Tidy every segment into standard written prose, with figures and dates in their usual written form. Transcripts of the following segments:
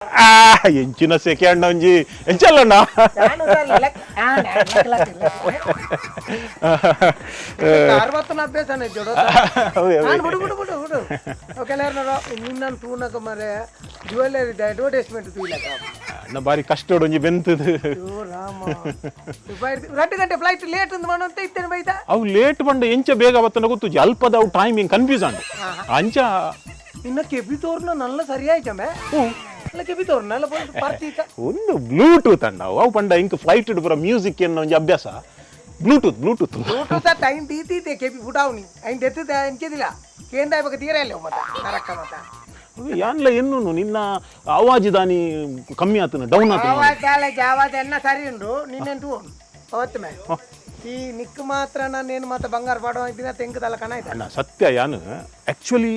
ಆ ಎಂಚಿನ ಸೆಕೆ ಅಣ್ಣ ಒಂಜಿ ಎಂಚಲ್ಲ ಅಣ್ಣ. ಅರವತ್ತನ ಅಭ್ಯಾಸನ ಜೋಡ. ಹೌದು, ಹೌದು. ನಾನು ಬಿಡು ಬಿಡು ಬಿಡು ಬಿಡು. ಕೆಲವರು ನಿನ್ನನ್ನು ತೂನಕ ಮರೆ ಜ್ಯುವೆಲ್ಲರಿ ಅಡ್ವರ್ಟೈಸ್ಮೆಂಟ್ ತೂಲಕ. ಅಣ್ಣ ಬಾರಿ ಕಷ್ಟ ಒಂಜಿ ಬೆಂತದು. ಅಯ್ಯೋ ರಾಮ, 2 ಗಂಟೆ ಫ್ಲೈಟ್ ಲೇಟ್ ಅಂದ್ ಮಾಡುವಂತ ಇತ್ತೇನೆ ಬೈತ. ಅವು ಲೇಟ್ ಬಂಡ ಎಂಚ ಬೇಗ ಬತ್ತನ ಗೊತ್ತು ಅಲ್ಪದ ಅವು ಟೈಮಿಂಗ್ ಕನ್ಫ್ಯೂಸ್ ಅಂಡು ಅಂಚ. ನಿನ್ನ ಕೆಬಿ ತೋರ್ನ ನಲ್ಲ ಸರಿಯಾಯ್ತಮೆ ಅಲ್ಲ, ಕೆಬಿ ತೋರ್ನ ಅಲ್ಲ ಪರ್ತೀತ. ಒಂದು ಬ್ಲೂಟೂತ್ ಅಣ್ಣ ಅವು ಅವು ಪಂಡ ಇಂಕ್ ಫ್ಲೈಟ್ ಪೂರ ಮ್ಯೂಸಿಕ್ ಎನ್ನ ಒಂಜಿ ಅಭ್ಯಾಸ, ಬ್ಲೂಟೂತ್ ಬ್ಲೂಟೂತ್. ಬ್ಲೂಟೂತ್ ಟೈಮ್ ತೀತೀತೆ ಕೆಬಿ ಪುಟಾವ್ನಿ ಐನ್ ದೆತ್ತದ ಎಂಚದಿಲ್ಲ ಕೇಂದ್ರ ಇವಾಗ ತೀರ ಇಲ್ಲ ಮತ್ತ ಕರಕ್ಕ ಮತ್ತ. ಯಾನ್ಲ ಎನ್ನು ನಿನ್ನ ಆವಾಜ್ ದಾನಿ ಕಮ್ಮಿ ಆತನ ಡೌನ್ ಆತನ. ಆವಾಜ್ ದಾಳೆ ಜಾವಾಜ್ ಎನ್ನ ಸರಿ ಉಂಡು ನಿನ್ನೆಂಟು ಅವತ್ತು ಮೇ ಈ ನಿಕ್ ಮಾತ್ರ ನಾನೇನು ಮಾತ್ರ ಬಂಗಾರ ಪಾಡೋ ಇದ್ದಿನ ತೆಂಕದಲ್ಲ ಕಣ ಆಯ್ತಾ. ಅಣ್ಣ ಸತ್ಯ ಯಾನು ಆಕ್ಚುಲಿ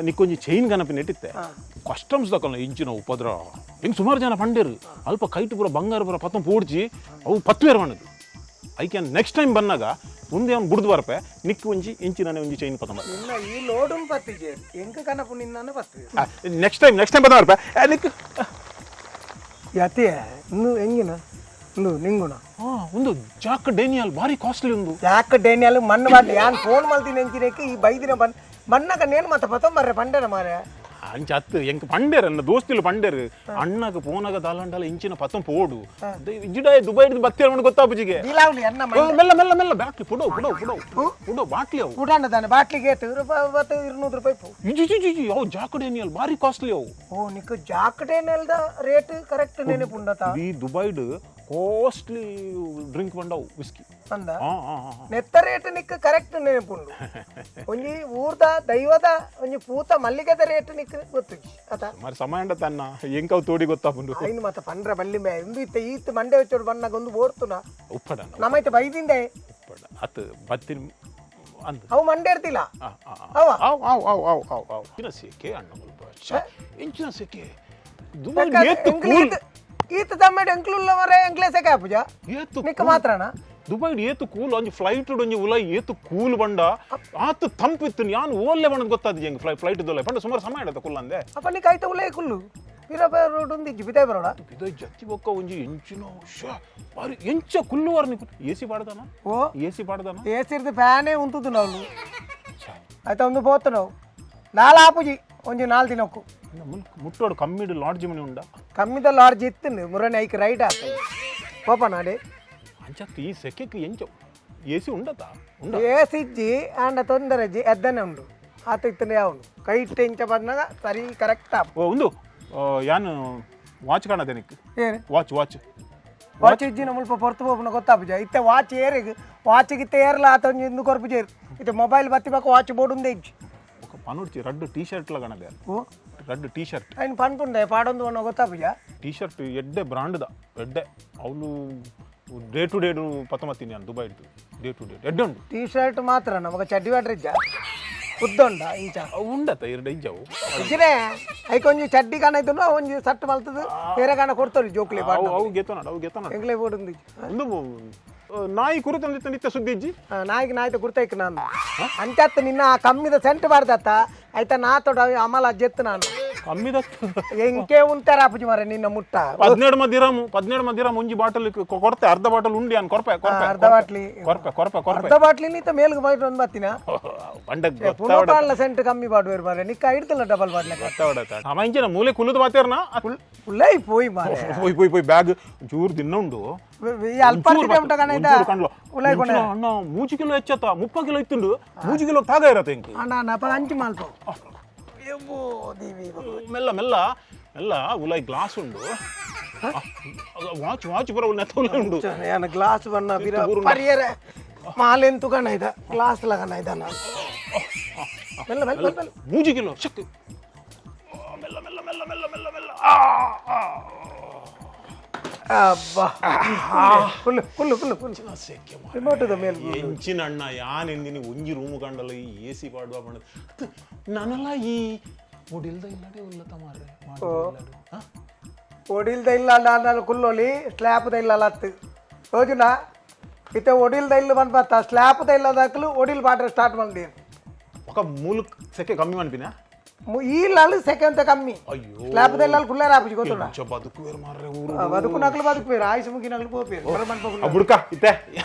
ನಿಕ್ಕೊಂಜಿ ಚೈನ್ ಗಣಪಿ ನೆಟ್ಟಿತ್ತೆ. ಕಸ್ಟಮ್ಸ್ ದಕ್ಕಲ್ಲ ಇಂಚಿನ ಉಪದ್ರ ಹಿಂಗೆ ಸುಮಾರು ಜನ ಪಂಡೇರು ಅಲ್ಪ ಕೈಟು ಪೂರ ಬಂಗಾರ ಪೂರ ಪತ್ತಂ ಪೋಡ್ಜಿ ಅವು ಪತ್ವೇರ್ ಮಾಡದು. I can next time ಬಂದಾಗ ಮುಂದೆ ಅವ್ನು ಬುಡ್ದು ಬರ್ಪೆ ನಿಕ್ ಒಂಜಿ ಇಂಚಿನ ಒಂಜಿ ಚೈನ್ ಪತ್ತ. ನಿನ್ನ ಈ ಲೋಡುನ್ ಪತ್ತಿಜೆ ಎಂಕ ಕನಪು ನಿನ್ನನ್ನು ಪತ್ತಿ. ನೆಕ್ಸ್ಟ್ ಟೈಮ್ ನೆಕ್ಸ್ಟ್ ಟೈಮ್ ಪತ್ತ ಬರ್ಪೆ ನಿಕ್. ಯತಿಯ ಇನ್ನು ಹೆಂಗಿನ ಇಂದು ನಿಂಗುಣ. ಹಾಂ, ಒಂದು ಜಾಕ್ ಡೇನಿಯಲ್ ಭಾರಿ ಕಾಸ್ಟ್ಲಿ ಒಂದು. ಯಾಕೆ ಡೇನಿಯಲ್ ಮಣ್ಣು ಬಾಟ್ಲಿ ಯಾನ್ ಫೋನ್ ಮಲ್ತೀನಿ ಎಂಚಿನಕ್ಕೆ ಈ ಬೈದಿನ ಬನ್ ಮಣ್ಣಕ ನೇನು ಮತ್ತೆ ಪತ್ತೊಂಬರ್ರೆ ಪಂಡೆನ ಮಾರೆ. ಅಂಚ ಅತ್ತು ಎಂಕ್ ಪಂಡೇರ್ ಅನ್ನ ದೋಸ್ತಿಲು ಪಂಡೇರ್ ಅಣ್ಣಗ ಪೋನಾಗ ದಾಲಂಡಲ ಇಂಚಿನ ಪತ್ತಂ ಪೋಡು ಇಜ್ಜಿಡ ದುಬೈ ಬತ್ತೇರ್ ಮಣ್ಣು ಗೊತ್ತಾಪುಜಿಗೆ. ಬೀಲಾವ್ಲಿ ಅನ್ನ. ಓ, ಮೆಲ್ಲ ಮೆಲ್ಲ ಮೆಲ್ಲ ಬ್ಯಾಟ್ಲಿ ಪುಡೋ ಪುಡೋ ಪುಡೋ ಪುಡೋ ಬಾಟ್ಲಿ ಅವು. ಊಟಾಣ ತಾನೆ ಬಾಟ್ಲಿಗೆ ಏತು ರೂಪಾಯಿ 200 ರೂಪಾಯಿ ಪೋ. ಇಜಿ ಇಜಿ ಇಜಿ, ಅವು ಜಾಕ್ ಡೇನಿಯಲ್ ಭಾರಿ ಕಾಸ್ಟ್ಲಿ ಅವು. ಓ ನಿಕ್ ಜಾಕ್ ಡೇನಿಯಲ್ದ ರೇಟ್ ಕರೆಕ್ಟ್ ನೆನಪುಂಡತ. ಇಡೀ ದುಬೈಡ್ ಕಾಸ್ಟ್ಲಿ ಡ್ರಿಂಕ್ ಬಂಡವು ವಿಸ್ಕಿ. ಅಂದ. ಹಾ ಹಾ ಹಾ. ನೆತ್ತ ರೇಟ್ ನಿಕ್ ಕರೆಕ್ಟ್ ನೆನಪುಂಡು. ಒಂಜಿ ಊರ್ದ ದೈವದ ಒಂಜಿ ಪೂತ ಮಲ್ಲಿಗೆದ ರೇಟ್ ನಿಕ್ ಗೊತ್ತುಜಿ ಅತ. మరి ಸಮಯ ಅಂಡ ತನ್ನ ಎಂಕವು ತೋಡಿ ಗೊತ್ತಾಪುಂಡು. ಐನು ಮತ್ತ ಪಂಡ್ರ ಬಲ್ಲಿ ಮೇ ಇಂದು ಇತ್ತ ಈತ್ ಮಂಡೆ വെച്ചೋಡು ಬಣ್ಣಗ ಒಂದು ಓಡ್ತುನ. ಉಪ್ಪಡ ಅಣ್ಣ. ನಮೈತೆ ಬೈದಿಂದೆ. ಉಪ್ಪಡ ಅತ್ ಬತ್ತಿನ ಅಂದ್. ಅವು ಮಂಡೆ ಇರ್ತಿಲ್ಲ. ಆ, ಆ, ಆ. ಅವ ಆವ್ ಆವ್ ಆವ್ ಆವ್ ಆವ್ ಆವ್ ಇಂಚಿನ ಸೆಕೆ ಅಣ್ಣ ಮುಲ್ಪ ಛೆ, ಇಂಚಿನ ಸೆಕೆ ದುಬೈ ಏತು ಕೂಲ್. ಈತ ತಮ್ಮಡೆ ಎಂಕ್ಲುಲ್ಲ ಮರೆ ಎಂಕ್ಲೇಸೆ ಕಾಪುಜ. ಏತು ನಿಕ್ಕ ಮಾತ್ರನ. ದುಬೈಡ್ ಏತು ಕೂಲ್ ಒಂಜಿ ಫ್ಲೈಟ್ ಒಂಜಿ ಉಲೈ ಏತು ಕೂಲ್ ಬಂಡ ಆತು ತಂಪು ಇತ್ತು. ಯಾನ್ ಓಲ್ಲೆ ಬಂಡದ್ ಗೊತ್ತಾದ ಹೆಂಗ್ ಫ್ಲೈಟ್ ದೊಲೆ ಪಂಡ ಸುಮಾರು ಸಮಯ ಇಡತ್ತ ಕುಲ್ಲಂದೆ. ಅಪ್ಪ ನಿಕ್ಕ ಐತ ಉಲೈ ಕುಲ್ಲು ಪಿರ ರೋಡ್ ಒಂದಿಜ್ಜಿ ಬಿತಾಯ್ ಬರೋಡ. ಬಿದೈ ಜತ್ತಿ ಬೊಕ್ಕ ಒಂಜಿ ಎಂಚಿನ ಶ್ಯೆ, ಬಾರಿ ಎಂಚ ಕುಲ್ಲುವಾರ ನಿಕ್ಕು ಎ ಸಿ ಪಾಡ್ದಾನ? ಓ. ಎ ಸಿ ಪಾಡ್ದಾನ? ಏಸಿರ್ದು ಫ್ಯಾನೇ ಉಂತುದು ನಾವು ಆಯ್ತಾ ಒಂದು ಪೋತು ನಾವು ನಾಲ್ ಆಪುಜಿ ಒಂಜಿ ನಾಲ್ ದಿನಕ್ಕು. ಮುಲ್ಕ್ ಮುಟ್ಟೋಡು ಕಮ್ಮಿಡು ಲಾಡ್ಜ್ ಮನೆ ಉಂಡ. ಕಮ್ಮಿದ ಲಾಡ್ಜ್ ಇತ್ತು ಮುರನೆ ಐಕ್ ರೈಟ್ ಆತ ಕೋಪ ನಾಡೆ. ಅಂಚತ್ತು ಈ ಸೆಕೆಕ್ ಎಂಚ ಎ ಸಿ ಉಂಡತ ಉಂಡ. ಏಸಿಜ್ಜಿ ಆಂಡ ತೊಂದರೆ ಅಜ್ಜಿ ಎದ್ದನೆ ಉಂಡು ಆತ ಇತ್ತನೆ ಯಾವನು ಕೈ ಇಟ್ಟು ಇಂಚ ಬಂದಾಗ ಸರಿ ಕರೆಕ್ಟ್ ಆಪ್. ಓ ಒಂದು ಆ, ಯಾನ್ ವಾಚ್ ಕಾಣದೆ ನಿಕ್? ಏನು? Watch watch. ವಾಚ್ ಇಜ್ಜಿನ ಮುಲ್ಪ ಪೊರ್ತು ಪೋಪುನ ಗೊತ್ತಾಪುಜ ಇತ್ತೆ ವಾಚ್ ಏರಿಗ್ ವಾಚಿಗೆ ಇತ್ತೆ ಏರ್ಲ ಆತ ಒಂಜಿ ಇಂದು ಕೊರ್ಪು ಜೇರು ಇತ್ತೆ ಮೊಬೈಲ್ ಬತ್ತಿ ಬಾಕ ವಾಚ್ ಬೋರ್ಡ್ ಉಂದೆ ಇಜ್ಜಿ. ఒక ಪನುಡ್ಚಿ ರಡ್ಡು ಟೀ ಶರ್ಟ್ ಲಗಣದೆ. ಓ. ರಡ್ಡು ಟೀ ಶರ್ಟ್. ಐನ್ ಪನ್ಪುಂಡೆ ಪಾಡೊಂದು ಒನ್ನ ಗೊತ್ತಾಪುಜ. ಟೀ ಶರ್ಟ್ ಎಡ್ಡೆ ಬ್ರಾಂಡ್ದ ಎಡ್ಡೆ ಅವಳು ಡೇ ಟು ಡೇ ಪತ್ತಮತ್ತೀನಿ ನಾನು ದುಬೈ ಡೇ ಟು ಡೇ ಎಡ್ಡೆ ಉಂಡು. ಟೀ ಶರ್ಟ್ ಮಾತ್ರ ನಮಗ ಚಡ್ಡಿ ಬ್ಯಾಟ್ರಿ ಇಜ್ಜ ಉದ್ದುಂಡ ಇಂಚ. ಅವು ಉಂಡತ್ತ ಎರಡು ಇಜ್ಜವು. ಇಜ್ಜಿನೇ ಐಕೊಂಜಿ ಚಡ್ಡಿ ಕಾಣ ಇದ್ದು ಒಂಜಿ ಸಟ್ ಮಲ್ತದು ಬೇರೆ ಕಾಣ ಕೊಡ್ತಾರೆ ಜೋಕ್ಲಿ. ಅವು ಅವು ಗೆತ್ತನಾಡು ಅವು ಗೆತ್ತನಾಡು. ಎಂಗ್ಲೇ ಬೋರ್ಡ್ ಉಂದು. ಒಂದು ನಾಯಿ ಕುರಿತು ನಿತ್ಯ ನಿತ್ಯ ಸುದ್ದಿ ಇಜ್ಜಿ. ನಾಯಿಗೆ ನಾಯ್ತ ಗುರ್ತೈಕ್ ನಾನು ಅಂಚತ್ತ ನಿನ್ನ ಆ ಕಮ್ಮಿದ ಸೆಂಟ್ ಬಾರ್ದತ್ತ ಆಯ್ತಾ ನಾ ತೊಡ ಅಮಲ ಅಜ್ಜೆತ್ತು ನಾನು. ಕಮ್ಮಿದ. ಎಂಕೆ ಉಂತಾರ ಅಪುಜಿ ಮಾರೆ ನಿನ್ನ ಮುಟ್ಟ. 17 ಮದಿರಾಮು 17 ಮದಿರಾಮ್ ಒಂಜಿ ಬಾಟಲ್ ಕೊರ್ತೆ ಅರ್ಧ ಬಾಟಲ್ ಉಂಡಿ ಅನ್ ಕೊರ್ಪೆ ಕೊರ್ಪೆ. ಅರ್ಧ ಬಾಟ್ಲಿ. ಕೊರ್ಪೆ ಕೊರ್ಪೆ ಕೊರ್ಪೆ. ಅರ್ಧ ಬಾಟ್ಲಿ ನೀತ ಮೇಲ್ಗೆ ಬೈಟ್ ಒಂದು ಬತ್ತಿನ. ಬಂಡ. ಪುನಃ ಸೆಂಟ್ ಕಮ್ಮಿ ಬಾಡುವೇರು ಮಾರೆ ನಿಕ್ಕ ಇಡ್ತಲ್ಲ ಡಬಲ್ ಬಾಟ್ಲಿ. ಗೊತ್ತಾವಡತ್ತ ಅವ ಇಂಚಿನ ಮೂಲೆ ಕುಲ್ಲುದು ಬಾತೇರ್ನ. ಉಲ್ಲೈ ಪೋಯ್ ಮಾರೆ. ಪೋಯ್ ಪೋಯ್ ಪೋಯ್ ಬ್ಯಾಗ್ ಚೂರು ತಿನ್ನ ಉಂಡು. ಈ ಅಲ್ಪ ಉಂಟ ಕಣ ಇದ್ದ ಉಲೈ ಕೊನೆ. ಅಣ್ಣ ಮೂಜಿ ಕಿಲೋ ಹೆಚ್ಚತ್ತ 30 ಕಿಲೋ ಇತ್ತುಂಡು ಮೂಜಿ ಕಿಲೋ ತಾಗ ಇರತ್ತೆ ಇಂಕ್. ಅಣ್ಣ ನಪ ಅಂಚು ಮಲ್ಪ ಎವ್ವೋ ದೇವಿ. ಮೆಲ್ಲ ಮೆಲ್ಲ ಮೆಲ್ಲ ಉಲೈ ಗ್ಲಾಸ್ ಉಂಡು ವಾಚ್ ವಾಚ್ ಪೂರ ನೆತ್ತ ಉಲೈ ಉಂಡು. ಏನ ಗ್ಲಾಸ್ ಬಣ್ಣ ಬಿರ ಪರಿಯರೆ ಮಾಲೆಂತು ಕಣ ಇದ ಗ್ಲಾಸ್ ಲಗನ ಇದ ನಾನು ಮೆಲ್ಲ ಮೆಲ್ಲ ಮೆಲ್ಲ ಮೆಲ್ಲ. ಮೂಜಿ ಕಿಲೋ ಶಕ್ ಮೆಲ್ಲ ಮೆಲ್ಲ ಮೆಲ್ಲ ಮೆಲ್ಲ ಮೆಲ್ಲ ಮೆಲ್ಲ ಆ, ಆ. ಅಬ್ಬಾ ಕುಲ್ಲು ಕುಲ್ಲು ಕುಲ್ಲು ಕುಲ್ಲು. ಸೆಕೆ ಮಾರ್ರೆ. ರಿಮೋಟ್ ಮೇಲೆ. ಎಂಚಿನ ಅಣ್ಣ ಯಾನ್ ಎಂದಿನಿ ಒಂಜಿ ರೂಮ್ ಕಂಡಲ್ಲ ಈ ಎ ಸಿ ಪಾಡುವ ಬಣ್ಣದ ಅತ್ ನನಲ ಈ ಒಡಿಲ್ದ ಇಲ್ಲಡೆ ಉಲ್ಲತ ಮಾರ್ರೆ ಮಾಡುವ ಇಲ್ಲಡೆ. ಹ? ಒಡಿಲ್ದ ಇಲ್ಲ ನಾನು ಕುಲ್ಲೋಲಿ ಸ್ಲ್ಯಾಪ್ದ ಇಲ್ಲ ಲತ್ತು ಯೋಜನಾ ಇತ್ತೆ ಒಡಿಲ್ದ ಇಲ್ಲ ಬಂದ್ ಬತ್ತ ಸ್ಲ್ಯಾಪ್ದ ಇಲ್ಲ ದಾಖಲು ಒಡಿಲ್ ಬಾಟ್ರೆ ಸ್ಟಾರ್ಟ್ ಬಂದಿ. ఒక ಮೂಲಕ್ ಸೆಕೆ ಕಮ್ಮಿ ಮನ್ಪಿನ. ಈ ಲಾಲ್ ಸೆಕೆಂಡ್ ಕಮ್ಮಿ. ಅಯ್ಯೋ. ಸ್ಲಾಬ್ ದಲ್ಲಾಲ್ ಕುಲ್ಲಾರ ಆಪುಜಿ ಗೊತ್ತುಂಡ. ಎಂಚ ಬದುಕುವೆರ್ ಮಾರ್ರೆ ಊರು. ಬದುಕುನಕ್ಲು ಬದುಕುವೇರು, ಆಯುಷ್ ಮುಗಿನಕ್ಲು ಪೋಪೇರು ಬರ ಮನ್ಪಕುಲು. ಬುಡ್ಕ ಇತ್ತೆ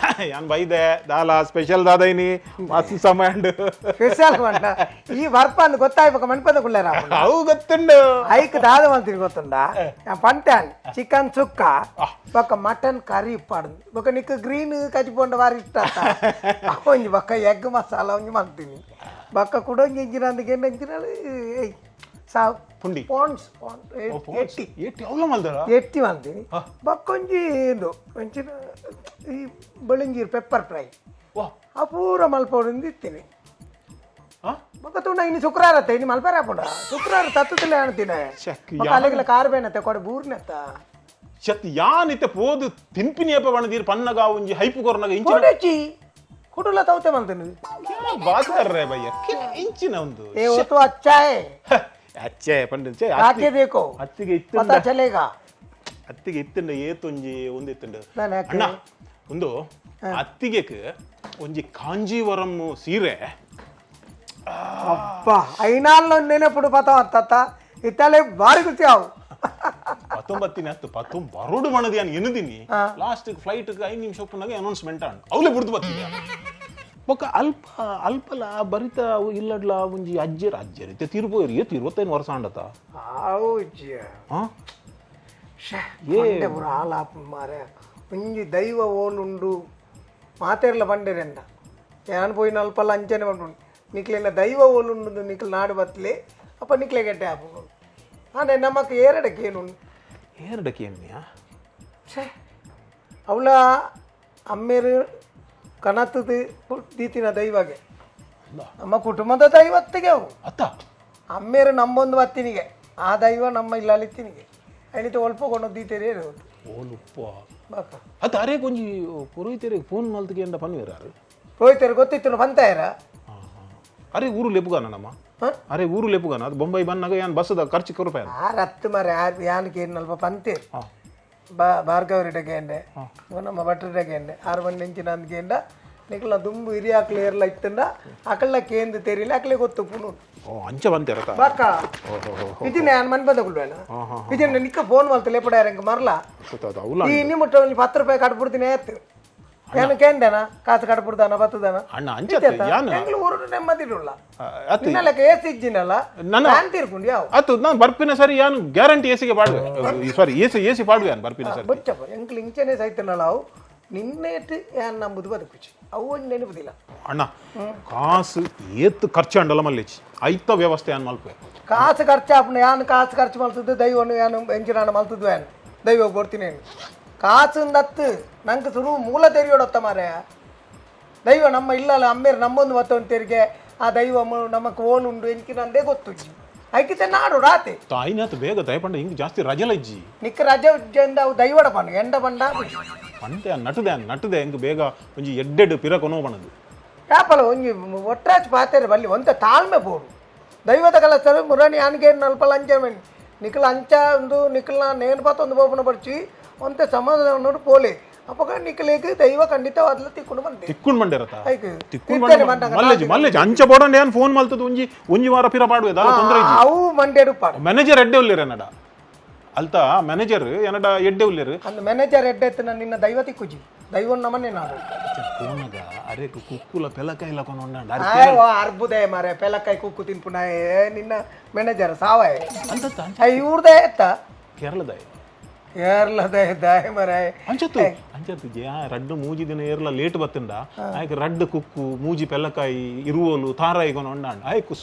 ಯಾನ್ ಬೈದೆ ದಾಲ ಸ್ಪೆಷಲ್ ದಾದೈನಿ ಮಸ್ತ್ ಸಮಯ ಉಂಡು. ಸ್ಪೆಷಲ್ ಮಂಡ ಈ ಬರ್ಪ ಅಂದ್ ಗೊತ್ತಾಯ್ಬಕ ಮನ್ಪದ ಕುಲ್ಲಾರ ಆಪುಂಡು. ಅವು ಗೊತ್ತುಂಡು. ಐಕ್ ದಾದ ಮಲ್ತಿನಿ ಗೊತ್ತುಂಡ, ಪಂಟಾನ್ ಚಿಕನ್ ಸುಕ್ಕ ಬೊಕ್ಕ ಮಟನ್ ಕರಿ ಇಪ್ಪಾಡು ಬೊಕ್ಕ ನಿಕ್ ಗ್ರೀನ್ ಕಜ್ಪೊಂಡ ಬಾರಿ ಇಷ್ಟ ಆತ. ಒಂಜಿ ಬೊಕ್ಕ ಎಗ್ ಮಸಾಲ ಒಂಜಿ ಮಲ್ತೀನಿ ಬೊಕ್ಕ ಕುಡ ಒಂಜಿ ಇಂಚಿನ ಅಂದ್ ಎಂಚಿನ ಏಯ್ ಸಾವು ಪುಂಡಿ. ಪಾನ್ಸ್ ಪಾನ್ ಎಟ್ಟಿ. ಏಟಿ ಅವ್ಲ ಮಲ್ದರ. ಎಟ್ಟಿ ಮಲ್ತೀನಿ ಬೊಕ್ಕ ಒಂಜಿ ಇಂದು ಒಂಚಿನ ಈ ಬೆಳಂಜೀರು ಪೆಪ್ಪರ್ ಫ್ರೈ. ವಾ. ಆ ಪೂರ ಮಲ್ಪೊಡು ಇತ್ತೀನಿ. ಆ? ಬೊಕ್ಕ ತೂಂಡ ಇನ್ನು ಶುಕ್ರವಾರ ಅತ್ತ ಇನ್ನು ಮಲ್ಪರ ಆಪುಂಡ ಶುಕ್ರವಾರ ತತ್ತುತ್ತಿಲ್ಲ ಅಣ್ತೀನಿ. ಶಕ್. ಅಲ್ಲಿಗೆಲ್ಲ ಕಾರ್ ಬೇನತ್ತೆ ಕೊಡೆ ಬೂರ್ನೆತ್ತ. ಶತ್ ಯಾನ್ ಇತ್ತೆ ಪೋದು ತಿನ್ಪಿನಿ ಅಪ್ಪ ಬಣದೀರ್ ಪನ್ನಗ ಒಂಜಿ ಹೈಪು ಕೊರ್ನಗ ಇಂಚಿನ. ಕೊಡಚಿ ಕುಡುಲ ತೌತೆ ಮಲ್ತೀನಿ. ಕ್ಯಾ ಬಾತ್ ಕರ್ ರೇ ಭಯ್ಯ, ಇಂಚಿನ ಒಂದು. ए वो तो अच्छा है. ಅಚ್ಚೆ ಪಂಡ ಛೆ, आके देखो. ಅತ್ತಿಗೆ ಇತ್ತುಂಡ. पता चलेगा. ಅತ್ತಿಗೆ ಇತ್ತುಂಡ ಏತೊಂಜಿ ಒಂದು ಇತ್ತುಂಡ. ನಾನು ಯಾಕೆ? ಅಣ್ಣ ಒಂದು ಅತ್ತಿಗೆಕ್ ಒಂಜಿ ಕಾಂಜೀವರಂ ಸೀರೆ. ಅಬ್ಬಾ ಐನಾಲ್ ನೆನಪುಡು ಪತ ಅತ್ತ ಇತ್ತಲೆ ಭಾರಿ ಖುಷಿ ಅವು. ಪತ್ತೊಂಬತ್ತಿನ ಹತ್ತು ಪತ್ತೊಂಬ ಬರೋಡು ಮಣದಿ ಅನ್ ಎನುದಿನಿ. ಲಾಸ್ಟ್ ಫ್ಲೈಟ್ 5 ನಿಮಿಷ ಒಪ್ಪನಾಗ ಅನೌನ್ಸ್ಮೆಂಟ್ ಆಂಡ್ ಅವಲೇ ಬುಡ್ದು ಬತ್ತಿದ್ಯ. ಬೊಕ್ಕ ಅಲ್ಪ ಅಲ್ಪಲ ಬರಿತ ಅವು ಇಲ್ಲಡ್ಲ ಒಂಜಿ ಅಜ್ಜೆರ್ ಅಜ್ಜೆರ್ ಇತ್ತೆ ತೀರ್ಪೋಯರು ಏತ್ 25 ವರ್ಷ ಆಂಡತ. ಹೌಜಿ. ಹಾ. ಏ ಪೂರ ಆಲಾಪು ಮಾರೆ ಒಂಜಿ ದೈವ ಓಲುಂಡು ಮಾತೆರ್ಲ ಬಂಡೆರೆಂಡ ಯಾನ್ ಪೋಯಿನ ಅಲ್ಪಲ್ಲ ಅಂಚನೆ ಬಂಡು ನಿಕ್ಲೆನ ದೈವ ಓಲುಂಡು ನಿಕ್ಲ ನಾಡು ಬತ್ಲೆ ಅಪ್ಪ ನಿಕ್ಲೆ ಗೆಡ್ಡೆ ಆಪುಂಡು ಆಂಡ ನಮಕ್ ಏರಡಕ್ಕೆ ಏನು. ಏರಡಕ್ಕೆ ಏನ್ಯಾ? ಛೇ ಅವಳ ಅಮ್ಮೇರು ಕನತದ ದೀತಿನ ದೈವಗೆ ನಮ್ಮ ಕುಟುಂಬದ ದೈವತ್ತಿಗೆ ಅವು. ಅತ್ತ. ಅಮ್ಮೇರು ನಮ್ಮೊಂದು ಬತ್ತಿನಿಗೆ ಆ ದೈವ ನಮ್ಮ ಇಲ್ಲಲಿತ್ತಿನಿಗೆ ಐನಿತ ಒಲ್ಪ ಕೊಂಡು ದೀತೇರಿ ಇರೋದು. ಓಲುಪ್ಪ. ಬಾಕ. ಅತ್ತ ಅರೆ ಒಂಜಿ ಪುರೋಹಿತರಿಗೆ ಫೋನ್ ಮಲ್ತಿಗೆ ಎಂಡ ಪನ್ವೇರಾರು. ಪುರೋಹಿತರು ಗೊತ್ತಿತ್ತು ಬಂತಾಯರ. ಅರೆ ಊರು ಲೆಪುಗಾನ ನಮ್ಮ. ಹ? ಅರೆ ಊರು ಲೆಪುಗಾನ ಅದು ಬೊಂಬೈ ಬನ್ನಾಗ ಯಾನ್ ಬಸ್ಸದ ಖರ್ಚು ಕೊರಪಾಯ. ಆ ರತ್ತು ಮಾರೆ ಯಾನಕ್ಕೆ ಅಲ್ಪ ಪಂತೇರು ಭಾರ್ಗವರಿಡಗೆ ಎಂಡೆ ನಮ್ಮ ಭಟ್ರಡಗೆ ಎಂಡೆ 6 ಮಣಿ ಇಂಚಿನ ಅಂದ್ಕೇಂಡ ನಿಕ್ಲ ದುಂಬು ಹಿರಿಯಾಕ್ಲು ಏರ್ಲ ಇತ್ತಂಡ ಅಕಳ್ಳ ಕೇಂದ್ರ ತೆರಿಲ್ಲ ಅಕ್ಲೆ ಗೊತ್ತು ಪುನು. ಓ ಅಂಚ ಬಂತೇರತ. ಬಾಕ ಇದಿನ ಯಾನ್ ಮನ್ ಬಂದ ಕುಲ್ವೇನ ಇದಿನ ನಿಕ್ಕ ಫೋನ್ ಮಲ್ತ ಲೇಪಡ ಎಂಕ್ ಮರ್ಲ. ಅವಲ. ಈ ಇನ್ನಿ ಮುಟ್ಟ ಒಂಜಿ 10 ರೂಪಾಯಿ ಕಟ್ಬಿಡ್ತೀನಿ ಆಯ್ತು ಯಾನು ಕೇಂದನ ಕಾಸು ಕಟ್ಬಿಡ್ದಾನ ಬತ್ತದಾನ. ಅಣ್ಣ ಅಂಚ ಯಾನ್ ಎಂಗ್ಲು ಊರು ನೆಮ್ಮದಿಡುಲ್ಲ. ಅತ್ತು. ನಿನ್ನ ಲೆಕ್ಕ ಏಸಿ ಇಜ್ಜಿನಲ್ಲ. ನನ್ನ- ನಾನು ತೀರ್ಕೊಂಡು ಯಾವ ಅತ್ತು ನಾನು ಬರ್ಪಿನ ಸರಿ ಯಾನ್ ಗ್ಯಾರಂಟಿ ಎಸಿಗೆ ಪಾಡುವೆ, ಸಾರಿ ಎಸಿ ಎಸಿ ಪಾಡುವೆ ಯಾನ್ ಬರ್ಪಿನ ಸರಿ. ಬೊಚ್ಚಪ್ಪ ಎಂಕ್ಲು ಇಂಚನೆ ಸೈತನಲ್ಲ ಅವು ನಿನ್ನೇಟ್ ಯಾನ್ ನಂಬುದು ಬದುಕುಚಿ ಅವು ಒಂಜಿ ನೆನಪುದಿಲ್ಲ. ಅಣ್ಣ ಕಾಸು ಏತ್ ಖರ್ಚು ಅಂಡಲ ಮಲ್ಲೇಚಿ ಐತ ವ್ಯವಸ್ಥೆ ಯಾನ್ ಮಲ್ಪೆ. ಕಾಸು ಖರ್ಚು ಆಪುಂಡು ಯಾನ್ ಕಾಸು ಖರ್ಚು ಮಲ್ತದ್ದು ದೈವನು ಯಾನು ಎಂಚಿನಾನ ಮಲ್ತದ್ದು ಯಾನ್ ದೈವ ಕೊಡ್ತೀನಿ ಕಾಸು ದತ್ತು ನಂಗೆ ಸುರು ಮೂಲ ತೆರಿಯೋಡತ್ತ ಮಾರ್ರೆ. ದೈವ ನಮ್ಮ ಇಲ್ಲಲ್ಲ ಅಮ್ಮೇರು ನಮ್ಮೊಂದು ಮತ್ತೊಂದು ತೆರಿಗೆ ಆ ದೈವ ನಮಕ್ ಓಲುಂಡು ಎಂಚಿನಂದೇ ಗೊತ್ತುಜ್ಜಿ ಐಕಿತೆ ನಾಡು ರಾತೆ. ತಾಯಿನಾತ್ ಬೇಗ ದಯಪಂಡ ಹಿಂಗ್ ಜಾಸ್ತಿ ರಜಲ ಇಜ್ಜಿ. ನಿಕ್ಕ ರಜೆ ಉಜ್ಜೆಂದ ಅವು ದೈವಡ ಪಂಡು ಎಂಡ ಪಂಡ. ಪಂತೆ ನಟದೆ ನಟದೆ ಹಿಂಗ್ ಬೇಗ ಒಂಜಿ ಎಡ್ಡೆಡ್ ಪಿರ ಕೊನೋ ಬಣದು. ಯಾಪಲ ಒಂಜಿ ಒಟ್ರಾಚ್ ಪಾತೆರೆ ಬಲ್ಲಿ ಒಂತ ತಾಳ್ಮೆ ಬೋಡು ದೈವದ ಕಲಸ್ತರು ಮುರಣಿ ಆನ್ಗೆ ನಲ್ಪ ಲಂಚ ನಿಖಲ ಅಂಚ ಒಂದು ನಿಖಲ್ನ ನೇನು ಪಾತ ಒಂದು ಬೋಪನ ಪಡಿచి ಒಂತೆ ಸಮಾಧಾನ ಪೋಲೆ ಅಪ್ಪಗ ನಿಖಲೇಗ್ ದೈವ ಖಂಡಿತವಾದ್ಲ ತಿಕ್ಕೊಂಡು ಬಂದೆ. ತಿಕ್ಕುಂಡ್ ಮಂಡೇರತ. ಐಕ್ ತಿಕ್ಕುಂಡ್ ತಿತ್ತನೆ ಮಂಡೆ ಮಂಡಗ. ಮಲ್ಲೇಜಿ ಮಲ್ಲೇಜಿ ಅಂಚ ಬೋಡಂಡ ಯಾನ್ ಫೋನ್ ಮಲ್ತದ ಒಂಜಿ ಒಂಜಿ ವಾರ ಪಿರ ಪಾಡುವೆ ದಾಲ ತೊಂದರೆ ಇಜ್ಜಿ. ಅವು ಮಂಡ್ಯಡು ಪಾಡು. ಮ್ಯಾನೇಜರ್ ಎಡ್ಡೆ ಉಲ್ಲೇರ್ ಎನ್ನಡ ಅಲ್ತ ಮ್ಯಾನೇಜರ್ ಎನ್ನಡ ಎಡ್ಡೆ ಉಲ್ಲೇರ್. ಅಂದ್ ಮ್ಯಾನೇಜರ್ ಎಡ್ಡೆ ಎತ್ತನ ನಿನ್ನ ದೈವ ತಿಕ್ಕುಜಿ ದೈವ ನಮನೆ ನಾಡು. ಫೋನಗ ಅರೆ ಕುಕ್ಕುಲ ಪೆಲಕಾಯಿಲ ಕೊನೊಂಡ. ಆಯ್ ಅರ್ಬುದೆ ಮಾರೆ ಪೆಲಕಾಯಿ ಕುಕ್ಕು ತಿನ್ಪುನ ನಿನ್ನ ಮ್ಯಾನೇಜರ್ ಸಾವಾಯ. ಅಂತ. ಇವ್ರದೇ ಎತ್ತ. ಕೇರಳದ. ಕೇರಳದ ದಾಯ ಮರೆ. ಅಂಚತ್ತು ಅಂಚತ್ತು ಜಯ ರಡ್ಡು ಮೂಜಿ ದಿನ ಏರ್ಲ ಲೇಟ್ ಬತ್ತಂಡ ಆಯ್ಕೆ ರಡ್ಡು ಕುಕ್ಕು ಮೂಜಿ ಪೆಲ್ಲಕಾಯಿ ಇರುವೋಲು ತಾರಾಯಿ ಕೊನೊಂಡ ಆಯ್ಕು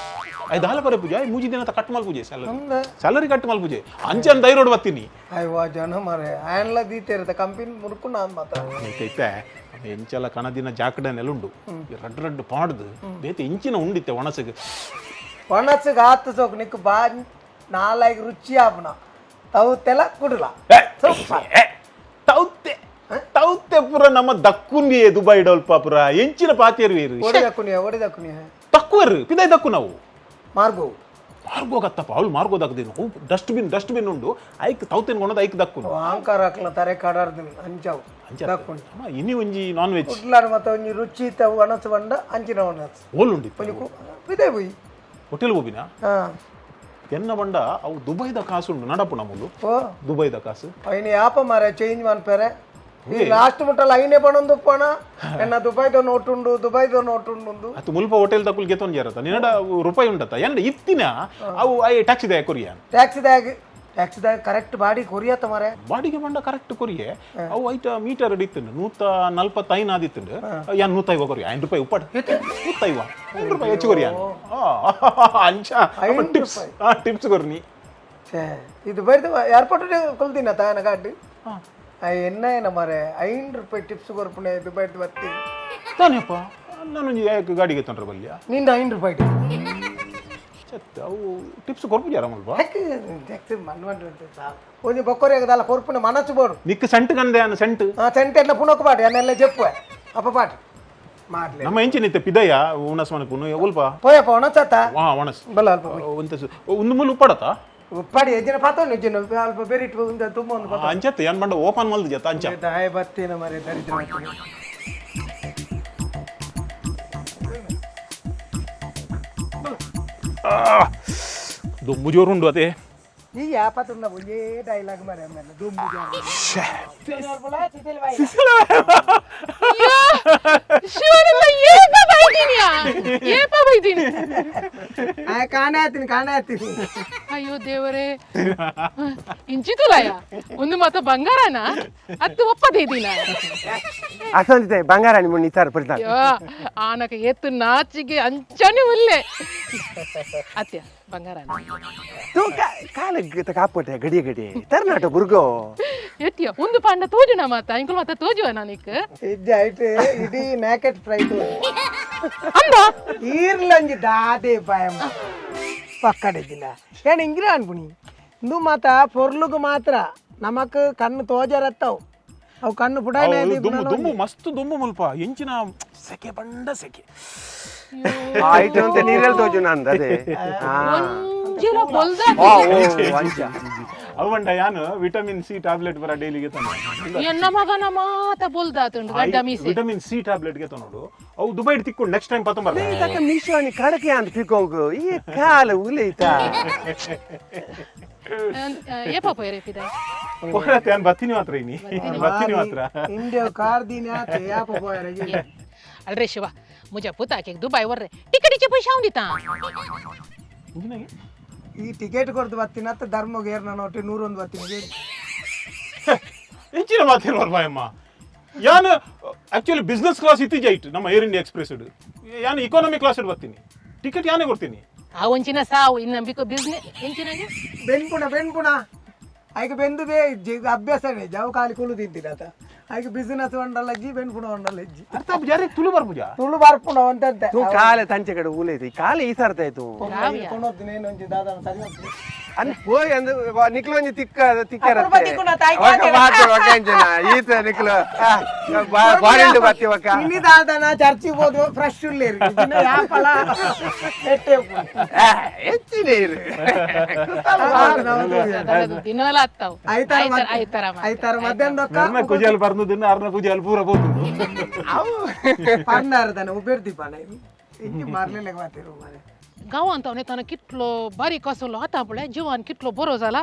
ಆಯ್ ದಾಲ ಪರೆ ಪೂಜೆ ಆಯ್ ಮೂಜಿ ದಿನ ಕಟ್ ಮಲ್ ಪೂಜೆ salary salary cut ಮಲ್ ಪೂಜೆ ಅಂಚನ್ ದೈರೋಡ್ ಬತ್ತೀನಿ. ಅಯ್ಯೋ ಜನ ಮಾರೆ ಆಯನ್ಲ ದೀತೇರತ ಕಂಪಿನ ಮುರುಕು ನಾನು ಮಾತ್ರ. ಐತೆ ಎಂಚಲ ಕಣದಿನ ಜಾಕಡ ನೆಲುಂಡು ರಡ್ಡು ರಡ್ಡು ಪಾಡ್ದು ಬೇತೆ ಇಂಚಿನ ಉಂಡಿತ್ತೆ ಒಣಸಿಗೆ. ಒಣಸಿಗೆ ಆತು ಸೋಕು ನಿಕ್ಕು ಬಾ ನಾಲಾಗಿ ರುಚಿ ಆಪುನ ತೌತೆಲ ಕುಡುಲ. ತೌತೆ ತೌತೆ ಪುರ ನಮ್ಮ ದಕ್ಕುಂದಿಯೇ ದುಬೈ ಡೊಲ್ಪ ಪುರ ಎಂಚಿನ ಪಾತೇರು. ಒಡಿದಕ್ಕುನಿಯ ಒಡಿದಕ್ಕುನಿಯ. ತಕ್ಕುವರು ಪಿದೈ ದಕ್ಕು ನಾವು. ಮಾರ್ಗೋ. ಮಾರ್ಗೋಗತ್ತಪ್ಪ ಅವಳು ಮಾರ್ಗೋದಾಗದೇನು ಅವು ಡಸ್ಟ್ಬಿನ್ ಡಸ್ಟ್ಬಿನ್ ಉಂಡು ಐಕ್ ತೌತೆನ್ ಕೊಣದ ಐಕ್ ದಕ್ಕುನು. ಆಂಕಾರ ಹಾಕ್ಲ ತರೆ ಕಡಾರ್ದಿನ ಅಂಚಾವು ದಕ್ಕುಂಡು. ಇನಿ ಒಂಜಿ ನಾನ್ ವೆಜ್. ಕುಡ್ಲಾಡು ಮತ್ತೆ ಒಂಜಿ ರುಚಿ ತವು ಒಣಸು ಬಂಡ ಅಂಚಿನ ಒಣಸು. ಓಲ್ ಉಂಡಿತ್ತು. ಒಂಜಿ ಪಿದೆ ಪೋಯಿ. ಹೋಟೆಲ್ ಹೋಗಿನ. ಹಾ. ಎನ್ನ ಬಂಡ ಅವು ದುಬೈದ ಕಾಸು ಉಂಡು ನಡಪು ನಮ್ಮದು. ಓ. ದುಬೈದ ಕಾಸು. ಐನ ಯಾಪ ಮಾರ ಚೇಂಜ್ ಮನ್ಪೇರೆ? ಈ ಲಾಸ್ಟ್ ಮುಟ್ಟಲ್ಲ ಐನೇ ಪಣೊಂದು ಉಪ್ಪಣ ಎನ್ನ ದುಬೈದ ನೋಟ್ ಉಂಡು, ದುಬೈದ ನೋಟ್ ಉಂಡು. ಅತ್ತು ಮುಲ್ಪ ಹೋಟೆಲ್ ತಕುಲ್ ಗೆತೊಂದು ಜರತ ನಿನ್ನಡ ರೂಪಾಯಿ ಉಂಟತ್ತ ಎನ್ನ ಇತ್ತಿನ ಅವು I taxi ದಾಯ ಕೊರಿಯ. ಟ್ಯಾಕ್ಸಿದಾಗ ಟ್ಯಾಕ್ಸಿದಾಗ ಕರೆಕ್ಟ್ ಬಾಡಿ ಕೊರಿಯತ್ತ ಮಾರೆ. ಬಾಡಿಗೆ ಬಂಡ ಕರೆಕ್ಟ್ ಕೊರಿಯೆ. ಅವು ಐಟ ಮೀಟರ್ ಇತ್ತುಂಡು 145 ಆದಿತ್ತುಂಡು. ಯಾನ್ 150 ಕೊರಿಯ, 5 ರೂಪಾಯಿ ಉಪ್ಪಾಡು. 150, 5 ರೂಪಾಯಿ ಹೆಚ್ಚು ಕೊರಿಯ. ಅಂಚ ಟಿಪ್ಸ್, ಟಿಪ್ಸ್ ಕೊರ್ನಿ. ಛೇ, ಇದು ದುಬೈದ ಏರ್ಪೋರ್ಟ್ ಕೊಲ್ದಿನ ತಾಯನ ಗಾಡಿ ಎನ್ನ ಏನ ಮಾರೆ, 5 ರೂಪಾಯಿ ಟಿಪ್ಸ್ ಕೊರ್ಪುಣೆ ದುಬೈದ ಬತ್ತಿ. ತಾನೇಪ್ಪ, ನಾನು ಯಾಕೆ ಗಾಡಿಗೆ ತೊಂದ್ರೆ ಬಲ್ಯ. ನಿಂದ 5 ರೂಪಾಯಿ. ಚತ್, ಅವು ಟಿಪ್ಸ್ ಕೊರ್ಪು ಜರಮಲ್ಪ. ಟ್ಯಾಕ್ಸಿ ಮನ್ ಒಂಜಿ ಬೊಕ್ಕೊರಿ ಆಗದಲ್ಲ ಕೊರ್ಪುಣೆ ಮನಸ್ಸು ಬೋಡು. ನಿಕ್ ಸೆಂಟ್ ಕಂದೆ ಅನ್ನ ಸೆಂಟ್. ಆ ಸೆಂಟ್ ಎಲ್ಲ ಪುನಕ್ ಪಾಟಿ ಅನ್ನೆಲ್ಲ ಜೆಪ್ಪು ಅಪ್ಪ ಪಾಟಿ ಮಾಡ್ಲಿ. ನಮ್ಮ ಎಂಚಿನ ಪಿದಯ ಉಣಸ್ ಮನಪುನು ಒಲ್ಪ. ಪೋಯಪ್ಪ ಒಣಸತ್ತ. ವಾ ಒಣಸ್. ಬಲ್ಲ ಅಲ್ಪ. ಒಂತ ಒಂದು ಮುಲ್ ಉಪ್ಪಡತ. ಉಪ್ಪಾಡಿ ಎಜ್ಜಿನ ಪಾತೋನು ಎಜ್ಜಿನ ಅಲ್ಪ ಬೇರೆ ಇಟ್ಟು ಒಂದು ತುಂಬ ಒಂದು ಪಾತೋನು. ಅಂಚತ್ತೆ ಏನ್ ಬಂಡ ಓಪನ್ ಮಲ್ದು ಜತ್ತ ಅಂಚ. ದಾಯ ಬತ್ತೀನ ಮರೆ ದರಿದ್ರ ಬತ್ತೀನಿ. ದೊಮ್ಮು ಜೋರುಂಡು ಅದೇ. ಈ ಯಾಪತ್ತುಂಡ ಒಂದೇ ಡೈಲಾಗ್ ಮರೆ ಆಮೇಲೆ ದುಂಬು ಜೋರು. ಶಿವನಂದ ಏಪ ಬೈದಿನಿಯಾ? ಏಪ ಬೈದಿನಿ? ಆ, ಕಾಣೆ ಆತೀನಿ, ಕಾಣೆ ಆತೀನಿ. ಅಯ್ಯೋ ದೇವರೇ, ಇಂಚಿತುಲಯ ಒಂದು ಮಾತ ಬಂಗಾರನ ಅತ್ತು ಒಪ್ಪದೇ ದಿನ. ಅಸಂದಿದೆ ಬಂಗಾರ ನಿಮ್ಮ ನಿತ್ತಾರ ಪರಿತಾನ. ಅಯ್ಯೋ ಆನಕ ಎತ್ತು ನಾಚಿಗೆ ಅಂಚನೆ ಉಲ್ಲೆ ಅತ್ಯ ಬಂಗಾರನ. ತೂ ಕಾಲ ಕಾಪಟ್ಟೆ ಗಡಿ ಗಡಿ ತರ್ನಾಟ ಬುರ್ಗೋ. ಎಟ್ಟಿಯ ಒಂದು ಪಾಂಡ ತೋಜುನ ಮಾತ ಇಂಕುಲ್ ಮಾತ ತೋಜುವ ನಾನಿಕ್. ಇಜ್ಜೆ ಐಟ್ ಇಡೀ ನ್ಯಾಕೆಟ್ ಫ್ರೈ. ಅಂದ. ಈರ್ಲಂಜಿ ದಾದೆ ಬಾಯಮ್ಮ ಪಕ್ಕಡೆಜಿಲ್ಲ ಏನ್ ಇಂಗಿರ ಅನ್ಪುಣಿ ಇಂದು ಮಾತ ಪೊರ್ಲುಗು ಮಾತ್ರ ನಮಕ್ ಕಣ್ಣು ತೋಜರತ್ತವು ಅವು ಕಣ್ಣು ಪುಡಾನೆ. ದುಮ್ಮು ದುಮ್ಮು ಮಸ್ತ್ ದುಮ್ಮು ಮುಲ್ಪ ಎಂಚಿನ ಸೆಕೆ ಬಂಡ ಸೆಕೆ. ಆಯ್ತು ಅಂತ ನೀರಲ್ಲಿ ತೋಜು ನಂದು ಅದೇ ಹಾ. ಒಂಜಿಲ ಬೊಲ್ದ. ಓ, ಓ, ಅಂಚ. ಅವು ಬಂಡ ಯಾನು vitamin C tablet ಬರ ಡೈಲಿಗೆ ತಂದ. ಎನ್ನ ಮಗನ ಮಾತ ಬೊಲ್ದಾತುಂಡು ಗಡ್ಡ ಮೀಸೆ. Vitamin C tablet ಗೆ ನೋಡು, ಅವು ದುಬೈ ತಿಕ್ಕೊಂಡು ನೆಕ್ಸ್ಟ್ ಟೈಮ್ ಪತ್ತೊಂಬರ. ತಕ್ಕ ಮಿಶೋನಿ ಕಡಕೆ ಅಂತ ಪಿಕೊಂಗು ಈ ಕಾಲ ಉಲೈತ. ಏಪ ಪೋಯರೆ ಪಿದ. ಹೋರತ್ತೆ ಯಾನ್ ಬತ್ತೀನಿ ಮಾತ್ರ, ಇನಿ ಬತ್ತೀನಿ ಮಾತ್ರ. ಇಂಡಿಯಾ ಕಾರ್ ದಿನ ಯಾಪ ಪೋಯರ. ಅಲ್ರೇ ಶಿವ, ಮುಜ ಪುತಾಕೆ ದುಬೈ ವರ್ರೆ ಟಿಕೆಟಿಗೆ ಪೈಸೆ ಅವನಿತಾ. ಇಂಜಿನಾಗೆ? ಈ ಟಿಕೆಟ್ ಕೊಡ್ದು ಬತ್ತೀನಿ ಅತ್ತ ಧರ್ಮಗೆ ಏರ್ ನಾನು ಒಟ್ಟು 101 ಬತ್ತೀನಿ. ಎಂಚಿನ ಮಾತಿರುವರು ಬಾಯಮ್ಮ. ಯಾನ್ actually business class ಇತ್ತೀಚೆ ನಮ್ಮ air India express ಯಾನ್ ಇಕಾನಮಿ ಕ್ಲಾಸ್ ಬರ್ತೀನಿ, ಟಿಕೆಟ್ ಯಾನೇ ಕೊಡ್ತೀನಿ. ಆ ಒಂಚಿನ ಸಾವು ಇನ್ನ ಬಿಕೋ ಬಿಸ್ನೆಸ್ ಎಂಚಿನಾಗೆ. ಬೆನ್ಪುಣ ಬೆನ್ಪುಣ ಐಕೆ ಬೆಂದುದೇ ಅಭ್ಯಾಸನೇ ಜಾವು ಖಾಲಿ ಕುಲು ತಿಂತೀನಿ ಆತ ಐಕೆ ಬಿಸಿನೆಸ್ ಒಂಡಲ್ಲ ಅಜ್ಜಿ, ಬೆನ್ಪುಣ ಒಂಡಲ್ಲ ಅಜ್ಜಿ. ಅರ್ಥ ಜಾರಿ ತುಳು ಬರ್ಪುಜ. ತುಳು ಬರ್ಪುಣ ಒಂದಂತೆ. ತೂ ಕಾಲ ತಂಚೆ ಕಡೆ ಉಲೈತ ಈ ಕಾಲ ಈ ಸರ್ತ ಆಯ್ತು. ಕೊನೊತ್ತಿನ ಏನೊಂಜಿ ದಾದಾನ ಸರಿ ಹೋಗ್ತದೆ. ಅನ್ ಪೋಯ್ ಅಂದ್ ನಿಕ್ಲು ಒಂಜಿ ತಿಕ್ಕ ತಿಕ್ಕರ. ಅಪರೂಪ ತಿಕ್ಕುನ ತಾಯಿ ಕಾತೆ. ಈತ ನಿಕ್ಲು ಬಾರಿಂಡು ಬತ್ತಿ ಒಕ್ಕ. ಇನಿ ದಾದಾನ ಚರ್ಚಿಗೆ ಹೋದ್ವ ಫ್ರೆಶ್ ಉಲ್ಲೇರಿ ಇದಿನ ಯಾಪಲ ಎಟ್ಟೆ ಉಪ್ಪುಂಡು. ಹೆಚ್ಚಿನ ಇರು. ದಿನಲ ಅತ್ತಾವು. ಐತಾರ. ಐತಾರ. ಐತಾರ ಮಧ್ಯಾಹ್ನದೊಕ್ಕ. ಅರ್ನ ಕುಜಾಲ್ ಬರ್ನು ದಿನ ಅರ್ನ ಪೂಜಾಲ್ ಪೂರ ಪೋತುಂಡು. ಪನ್ನಾರ ತಾನೆ ಉಬೇರ್ದಿ ಪಾನ ಇಂಚಿ ಮಾರ್ಲಿಲ್ಲ ಮಾತಿರು ಮಾರೆ. गांवांत हांव येताना कितलो बारीक आसलो, आतां पळय जिवान कितलो बरो जाला.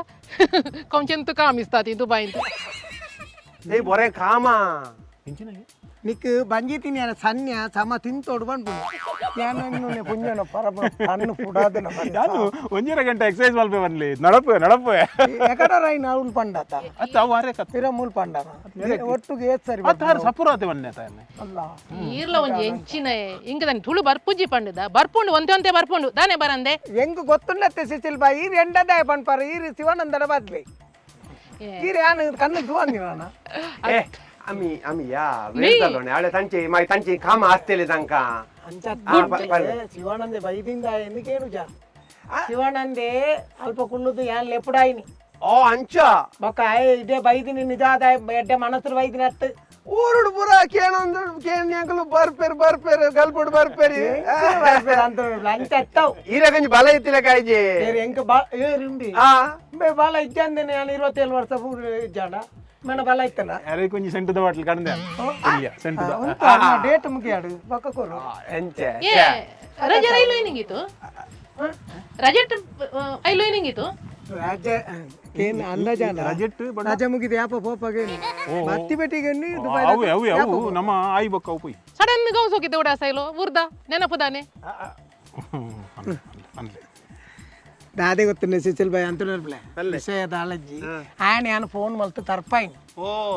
खंयच्यान तुका काम दिसता ती दुबायंत. ಏ ಬೊರೆ ಕಾಮ. ಎಂಚಿನಾಗೆ? ನಿಕ್ ಬಂಜಿ ತಿನ್ಯಾನ ಸನ್ಯ ಸಮ ತಿಂತೋಡು ಬಂದ್ಪುಂಡು ಯಾನ ಪುಂಜನ ಪರಮ ಕಣ್ಣು ಪುಡಾದನ. ನಾನು ಒಂಜರ ಗಂಟೆ ಎಕ್ಸರ್ಸೈಸ್ ಮಲ್ಪೆ ಬರ್ಲಿ ನಡಪು ನಡಪು. ಎಕಡ ರೈ ನಾವುಲ್ ಪಂಡತ. ಅತ್ತ ಅವು ಅರೆ ಕತ್. ಪಿರ ಮೂಲ್ ಪಂಡನ ಒಟ್ಟುಗೆ ಏತ್ ಸರಿ. ಅತ್ತ ಹಾರು ಸಪುರಾತೆ ಬನ್ನೆ ತಾನೆ. ಅಲ್ಲ. ಈರ್ಲ ಒಂಜಿ ಎಂಚಿನ ಇಂಕ ದಾನೆ ತುಳು ಬರ್ಪುಜಿ ಪಂಡದ ಬರ್ಪುಂಡು ಒಂತೆ ಒಂತೆ ಬರ್ಪುಂಡು ದಾನೆ ಬರಂದೆ. ಎಂಗ್ ಗೊತ್ತುಂಡತ್ತೆ ಸಿಸಿಲ್ ಬಾಯಿ ಈರ್ ಎಂಡದಾಯ ಪನ್ಪಾರ ಈರ್ ಶಿವಾನಂದನ ಬದ್ಲಿ ಈರ್ ಯಾನ್ ಕಣ್ಣು ದುವಂದಿನ. ಏ ಅಮಿ ಅಮಿ ಯಾ ವೇಳ್ತಲ್ಲೋನೆ ಆಳೆ ತಂಚೆ ಮೈ ತಂಚೆ ಕಾಮ ಆಸ್ತೇಲೆ ತನಕ. ಅಂಚ ಶಿವಾನಂದೆ ಬೈದಿಂದ ఎందుకేನು ಜಾ ಶಿವಾನಂದೆ ಅಲ್ಪ ಕುಲ್ಲುದು ಯಾನ್ ಲೆಪುಡಾಯಿನಿ. ಓ ಅಂಚ. ಬೊಕ್ಕ ಆಯೆ ಇದೇ ಬೈದಿನಿ ನಿಜಾದ ಎಡ್ಡೆ ಮನಸ್ಸು ಬೈದಿನಿ ಅತ್ತು. ಊರುಡು ಪೂರ ಕೇಣೊಂದು ಕೇಣ್ಯಾಂಕಲು ಬರ್ಪೇರು ಬರ್ಪೇರು ಗಲ್ಪುಡು ಬರ್ಪೇರಿ. ಅಂತ ಅಂಚ ಅತ್ತವು. ಈರ ಕಂಜಿ ಬಲ ಇತ್ತಿಲ್ಲ ಕಾಯ್ಜಿ. ಬೇರೆ ಎಂಕ ಬಾ ಏರುಂಡಿ. ಆ. ಬೇ ಬಾಲ ಇಜ್ಜಂದೇನೆ ನಾನು 27 ವರ್ಷ ಪೂರ ಇಜ್ಜಾಂಡ ಮೇಣ ಬಲ ಇತ್ತಲ್ಲ. ಅರೆ ಕೊಂಚ ಸೆಂಟದ ಬಾಟ್ಲ್ ಕಡಂದೆ ಸೆಂಟದ. ಡೇಟ್ ಮುಗಿಯಾಡು ಬೊಕ್ಕ ಕೊರು. ಎಂಚೆ. ಏ ರಜೆ ರೈಲು ಏನಿಂಗಿತ್ತು. ರಜೆಟ್ ಐಲೋ ಏನಿಂಗಿತ್ತು ರಾಜ ಏನ್ ಅಂದಾಜಾನ ರಜೆಟ್ ಬಡ ರಜೆ ಮುಗಿದ ಯಾಪ ಪೋಪಗೆ ಬತ್ತಿ ಬೆಟ್ಟಿಗೆ ದುಬೈ ಅವು ಅವು ಅವು ನಮ್ಮ ಆಯಿ ಬೊಕ್ಕ ಅವು ಪೋಯಿ. ಸಡನ್ ಗೌಸ್ ಹೋಗಿದ್ದೆ ಉಡಾಸ ಐಲೋ ಊರ್ದ ನೆನಪುದಾನೆ. ಅನ್ಲೆ. ದಾದೆ ಗೊತ್ತುಂಡೆ ಸಿಸಿಲ್ ಬಾಯ್ ಅಂತ ವಿಷಯ ದಾಳಜ್ಜಿ ಆಯ್ ನಾನು ಫೋನ್ ಮಲ್ತು ತರ್ಪಾಯಿನ್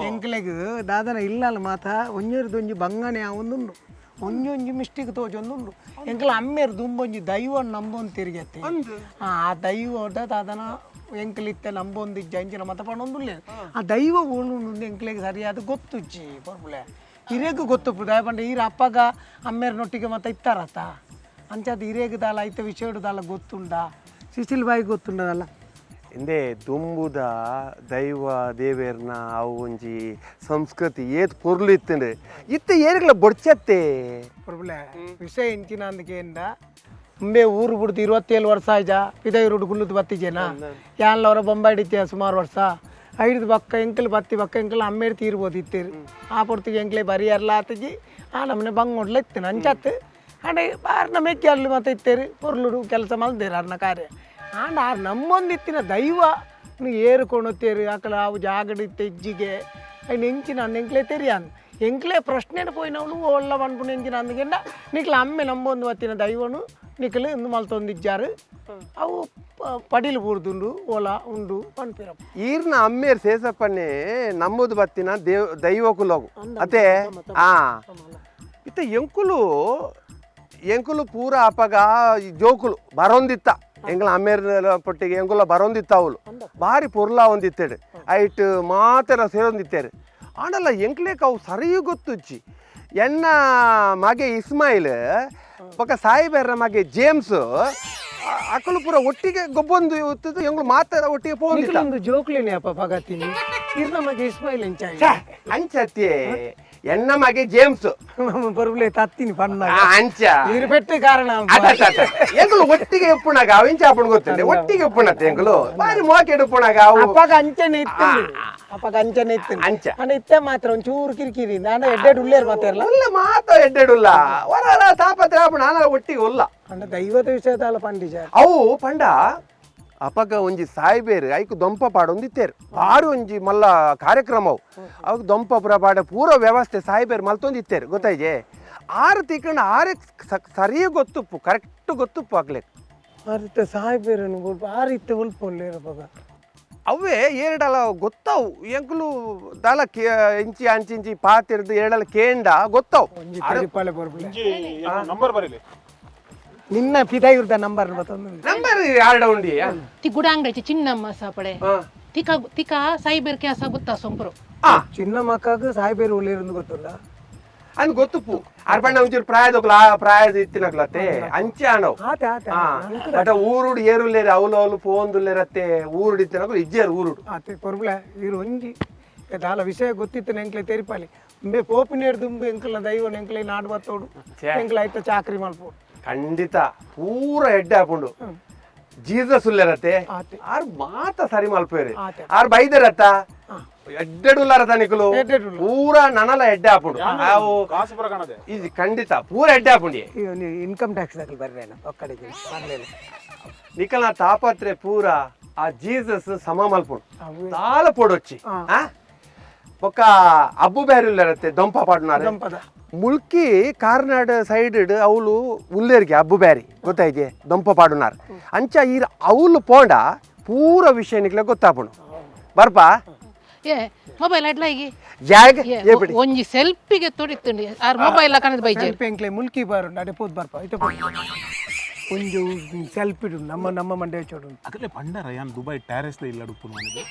ಎಂಕ್ಲೆಗ್ ದಾದನ ಇಲ್ಲಲ್ಲ ಮಾತ ಒಂಜೊರ್ದು ಒಂಜಿ ಬಂಗನೆ ಒಂದುಂಡು ಒಂಜೊಂಜಿ ಮಿಸ್ಟೇಕ್ ತೋಜೊಂದುಂಡು. ಎಂಕ್ಲ ಅಮ್ಮೇರ್ ದುಂಬೊಂಜಿ ದೈವ ನಂಬೊಂದು ತಿರುಗತ್ತೆ. ಆ ದೈವದ ದಾದನ ಎಂಕ್ಲಿತ್ತೆ ನಂಬೊಂದಿಜ್ಜ ಇಂಚಿನ ಮತ ಪಣೊಂದುಲ್ಲೆ. ಆ ದೈವ ಓಣುಂಡು ಎಂಕ್ಲೆಗ್ ಸರಿಯಾದ ಗೊತ್ತುಜ್ಜಿ ಪರ್ಬುಲೆ. ಹಿರಿಯಗ್ ಗೊತ್ತುಪ್ಪು ದಾಯ ಪಂಡ ಈರ ಅಪ್ಪಗ ಅಮ್ಮೇರ್ನೊಟ್ಟಿಗೆ ಮತ್ತ ಇತ್ತಾರತ್ತ ಅಂಚಾದ ಹಿರಿಯಗ್ ದಾಲ ಐತ ವಿಷಯಡು ದಾಲ ಗೊತ್ತುಂಡ ಸಿಸಿಲ್ ಬಾಯಿ ಗೊತ್ತುಂಡದಲ್ಲ. ಇಂದೇ ದುಂಬುದ ದೈವ ದೇವೇರ್ನ ಅವು ಒಂಜಿ ಸಂಸ್ಕೃತಿ ಏತ್ ಪೊರ್ಲು ಇತ್ತಂಡು ಇತ್ತ ಏರಿಗಳ ಬೊಡ್ಚತ್ತೆ. ಪರ್ಬುಲೆ ವಿಷಯ ಇಂಚಿನ ಅಂದಕೇಂದ ಮುಂಬೆ ಊರು ಬಿಡ್ದು 27 ವರ್ಷ ಆಯ್ಜ ಪಿದೈರುಡು ಗುಲ್ಲುದು ಬತ್ತಿಜೇನ ಯಾನ್ಲವರ ಬೊಂಬಾಯಿ ಹಿಡಿತೀಯ ಸುಮಾರು ವರ್ಷ ಐದು ಬಕ್ಕ ಎಂಕಲ್ ಬತ್ತಿ ಬಕ್ಕ ಎಂಕಲ್ ಅಮ್ಮೇರು ತೀರ್ಬೋದು ಇತ್ತೀರು. ಆ ಪೊರ್ತಿಗೆ ಎಂಕ್ಲೆ ಬರಿಯರ್ಲ ಆತಜಿ ಆ ನಮ್ಮನೆ ಬಂಗ್ ಇತ್ತೇನೆ ಅಂಚಾತ್ ಅಂಡೆ ಆರ್ನ ಮೆಕ್ಕಿ ಅಲ್ಲಿ ಮತ್ತೆ ಇತ್ತೇರು ಪೊರ್ಲುಡು ಕೆಲಸ ಮಲ್ದೇರು ಅರ್ನ ಕಾರ್ಯ. ಆಂಡ ಆರ್ ನಮ್ಮೊಂದಿತ್ತಿನ ದೈವ ಏರು ಕೊಣತೇರು ಅಕಲ ಅವು ಜಾಗಡಿತ್ತೆ ಇಜ್ಜಿಗೆ ಐನ್ ಎಂಚಿನ ಅಂದ್ ಎಂಕ್ಲೆ ತೆರಿಯಾನ್ ಎಂಕ್ಲೆ ಪ್ರಶ್ನೆ ಪೋಯಿನವಳು ಓಲ್ಲ ಪನ್ಪುನ ಎಂಚಿನ ಅಂದ್ಗೆಂಡ ನಿಕ್ಲ ಅಮ್ಮೆ ನಂಬೊಂದು ಬತ್ತಿನ ದೈವನು ನಿಕ್ಲು ಇಂದು ಮಲ್ತೊಂದಿಜ್ಜಾರು ಅವು ಪಡಿಲು ಬೂರ್ದುಂಡು ಓಲ ಉಂಡು ಪನ್ಪಿರಪ್ಪ. ಈರ್ನ ಅಮ್ಮೇರ್ ಸೇಸಪ್ಪನ್ನೇ ನಮ್ಮದು ಬತ್ತಿನ ದೇವ್ ದೈವಕುಲಗು ಅತೆ ಆ ಇತ್ತ ಎಂಕುಲು ಎಂಕುಲು ಪೂರ ಅಪಗ ಈ ಜೋಕುಲು ಬರೊಂದಿತ್ತ ಎಂಕಲ ಅಮ್ಮೇರ್ ಪೊಟ್ಟಿಗೆ ಎಂಕುಲ ಬರೊಂದಿತ್ತ ಅವಳು ಭಾರಿ ಪೊರ್ಲ ಒಂದಿತ್ತೇಡು ಐಟ್ ಮಾತೆರ ಸೇರೊಂದಿತ್ತೇರು. ಆಂಡಲ್ಲ ಎಂಕ್ಲೇಕ್ ಅವು ಸರಿ ಗೊತ್ತುಜ್ಜಿ. ಎನ್ನ ಮಗೆ ಇಸ್ಮಾಯಿಲ್ ಬೊಕ ಸಾಯಿಬೆರ್ರ ಮಗೆ ಜೇಮ್ಸ್ ಅಕಲು ಪೂರ ಒಟ್ಟಿಗೆ ಗೊಬ್ಬೊಂದು ಇತ್ತದು ಎಂಗಳು ಮಾತಾಡ ಒಟ್ಟಿಗೆ ಪೋಂದಿತ್ತ. ನಿಕ್ಲೊಂದು ಜೋಕ್ಲೇನೆ ಅಪ್ಪ ಭಗತಿನಿ ಇರ್ನ ಮಗೆ ಇಸ್ಮಾಯಿಲ್ ಎಂಚಾಯಿ. ಛೆ, ಅಂಚತ್ಯೆ ಎನ್ನ ಮಗೆ ಜೇಮ್ಸ್ ಬರುಬ್ಲೆ ತತ್ತಿನಿ ಪನ್ನ ಅಂಚ ನೀರು ಪೆಟ್ಟು ಕಾರಣ. ಅಟ, ಅಟ, ಅಟ. ಎಂಕುಲು ಒಟ್ಟಿಗೆ ಉಪ್ಪುನಾಗ ಅವು ಇಂಚ ಅಪ್ಪಣ ಗೊತ್ತುಂಡೆ ಒಟ್ಟಿಗೆ ಉಪ್ಪುಣತ್ತೆ ಎಂಕುಲು ಬಾರಿ ಮೋಕೆಡ್ ಉಪ್ಪುನಾಗ ಅವು. ಅಪ್ಪಗ ಅಂಚನೆ ಇತ್ತು, ಅಪ್ಪಗ ಅಂಚನೆ ಇತ್ತು. ಅಂಚ. ಅಂಡ ಇತ್ತೆ ಮಾತ್ರ ಒಂಚೂರು ಕಿರಿಕಿರಿ ನಾನು ಎಡ್ಡೆಡ್ ಉಳ್ಳೇರು ಮಾತಾರಲ್ಲ. ಉಲ್ಲ ಮಾತ ಎಡ್ಡೆಡುಲ್ಲ ವರ ತಾಪತ್ರ ಅಪ್ಪಣ ಆನಲ ಒಟ್ಟಿಗೆ ಉಲ್ಲ. ಅಂಡ ದೈವದ ವಿಷಯದಲ್ಲ ಪಂಡಿಜ. ಅವು ಪಂಡ ಅಪಗ ಒಂಜಿ ಸಾಯ್ಬೇರು ಐಕ್ ದೊಂಪ ಪಾಡೊಂದಿತ್ತೇರು ಬಾರಿ ಒಂಜಿ ಮಲ್ಲ ಕಾರ್ಯಕ್ರಮ ಅವು ಅವಾಗ ದೊಂಪ ಪುರ ಪಾಡ ಪೂರ ವ್ಯವಸ್ಥೆ ಸಾಯ್ಬೇರು ಮಲ್ತೊಂದಿತ್ತೇರು ಗೊತ್ತಾಯ್ಜೆ. ಆರು ತಿಕ್ಕಂಡು ಆರೆ ಸರಿ ಗೊತ್ತುಪ್ಪು ಕರೆಕ್ಟ್ ಗೊತ್ತುಪ್ಪು ಆಗ್ಲಿಕ್ಕೆ. ಆರಿತ್ತ ಸಾಯ್ಬೇರನು ಆರಿತ್ತ ಉಲ್ಪೊಲ್ಲೇರು ಅಪಗ. ಅವೇ ಏರಡಲ ಗೊತ್ತಾವು ಎಂಕುಲು ದಾಲ ಕೇ ಇಂಚಿ ಅಂಚಿ ಇಂಚಿ ಪಾತಿರ್ದು ಏರಡಲ ಕೇಂಡ ಗೊತ್ತಾವು. ಒಂಜಿ ತೆರಿಪಾಲೆ ಬರ್ಬುಲೆ. ನಂಬರ್ ಬರೀಲಿ. ನಿನ್ನ ಪಿದಾಯಿರ್ದ ನಂಬರ್ ಬತ್ತೊಂದು. ನಂಬರ್ ಆರ್ಡ ಉಂಡಿ. ತಿ ಗುಡಾಂಗಡಿ ಚಿನ್ನಮ್ಮ ಸಾಪಡೆ ತಿಕ ತಿಕ ಸಾಯಿಬೇರ್ ಕ್ಯಾಸ ಗೊತ್ತಾ ಸೊಂಪರು. ಚಿನ್ನ ಮಕ್ಕಗ್ ಸಾಯ್ಬೇರು ಉಳ್ಳೇರಂದು ಗೊತ್ತುಲ್ಲ. ಅಂದ್ ಗೊತ್ತುಪ್ಪು ಅರ್ಪಣ್ಣ ಒಂಚೂರು ಪ್ರಾಯದೊಕ್ಲು ಆ ಪ್ರಾಯದ ಇತ್ತಿನಕ್ಲತ್ತೆ ಅಂಚೆ ಆಣವು. ಆತೆ ಆತೆ. ಬಟ್ ಊರುಡು ಏರುಲ್ಲೇರು ಅವಲು ಅವಲು ಪೋಂದುಲ್ಲೇರತ್ತೆ ಊರುಡು ಇತ್ತಿನಕ್ಲು ಇಜ್ಜೇರು ಊರುಡು. ಆತೆ ಪೊರ್ಬುಲೆ ಇರು ಒಂಜಿ ದಾಲ ವಿಷಯ ಗೊತ್ತಿತ್ತು ಎಂಕ್ಲೆ ತೆರಿಪಾಲಿ ಉಂಬೆ ಪೋಪಿನೇರ್ ದುಂಬು ಎಂಕಲ್ನ ದೈವ ಎಂಕ್ಲೆ ನಾಡು ಬತ್ತೋಡು ಎಂಕ್ಲ ಆಯ್ತ ಚಾಕ್ರಿ ಮಲ್ಪೋಡು. ಖಂಡಿತ ಪೂರ ಎಡ್ಡೆ ಹಾಕೊಂಡು ಜೀಸಸ್ ಉಲ್ಲೇರತ್ತೆ. ಆತೆ. ಆರ್ ಮಾತ ಸರಿ ಮಲ್ಪೇರು. ಆತೆ. ಆರ್ ಬೈದರತ್ತ ಎಡ್ಡೆಡುಲ್ಲಾರ ತನಿಕುಲು. ಎಡ್ಡೆಡುಲ್ಲ. ಪೂರ ನನಲ ಎಡ್ಡೆ ಹಾಪುಂಡು ಅವು. ಕಾಸು ಪುರ ಕಾಣದೆ. ಇದು ಖಂಡಿತ ಪೂರ ಎಡ್ಡೆ ಹಾಪುಂಡಿ. ಇನ್ಕಮ್ ಟ್ಯಾಕ್ಸ್ ದಾಖಲು ಬರ್ರೇನ ಒಕ್ಕಡೆಗೆ ಬರ್ಲೇನೆ. ನಿಕಲ್ನ ತಾಪತ್ರೆ ಪೂರ ಆ ಜೀಸಸ್ ಸಮ ಮಲ್ಪುಂಡು ದಾಲ ಪೊಡೊಚ್ಚಿ ಆ ಬೊಕ್ಕ ಅಬ್ಬು ಬ್ಯಾರಿ ಉಲ್ಲೇರತ್ತೆ ದೊಂಪ ಪಾಡುನಾರೆ. ದೊಂಪದ. ಮುಲ್ಕಿ ಕಾರ್ನಾಡ್ ಸೈಡ್ ಅವಳು ಉಲ್ಲೇರಿಗೆ ಅಬ್ಬು ಬ್ಯಾರಿ ಗೊತ್ತಾಯ್ತೆ ದೊಂಪ ಪಾಡುನಾರ್ ಅಂಚ ಈ ಅವಳು ಪೋಂಡ ಪೂರ ವಿಷಯ ನಿಕ್ಲೆ ಗೊತ್ತಾಪುಂಡು ಬರ್ಪಾ. ಏ ಮೊಬೈಲ್ ಅಡ್ಲ ಈಗ. ಜಾಗ್ ಏ, ಏ ಬಿಡಿ. ಒಂಜಿ ಸೆಲ್ಫಿಗೆ ತೊಡಿತ್ತುಂಡಿ ಆರ್ ಮೊಬೈಲ್ ಕಣದ್ ಬೈಜೆ. ಸೆಲ್ಫಿ ಎಂಕ್ಲೆ ಮುಲ್ಕಿ ಬಾರುಂಡು ಅಡೆ ಪೋದು ಬರ್ಪ ಐತೆ ಒಂಜಿ ಸೆಲ್ಫಿ ನಮ್ಮ ನಮ್ಮ ಮಂಡೆ ಚೋಡು. ಅಕಲೆ ಪಂಡರ ಯಾನ್ ದುಬೈ ಟ್ಯಾರೆಸ್ ಇಲ್ಲ ಉಪ್ಪುನು ಮನೆಗೆ.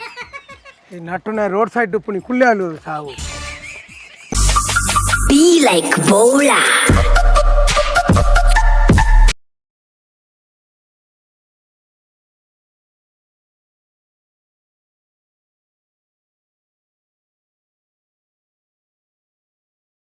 ಈ ನಟ್ಟುನ ರೋಡ್ ಸೈಡ್ ಉಪ್ಪುನಿ ಕುಲ್ಯಾಲು ಸಾವು. Be like Bola.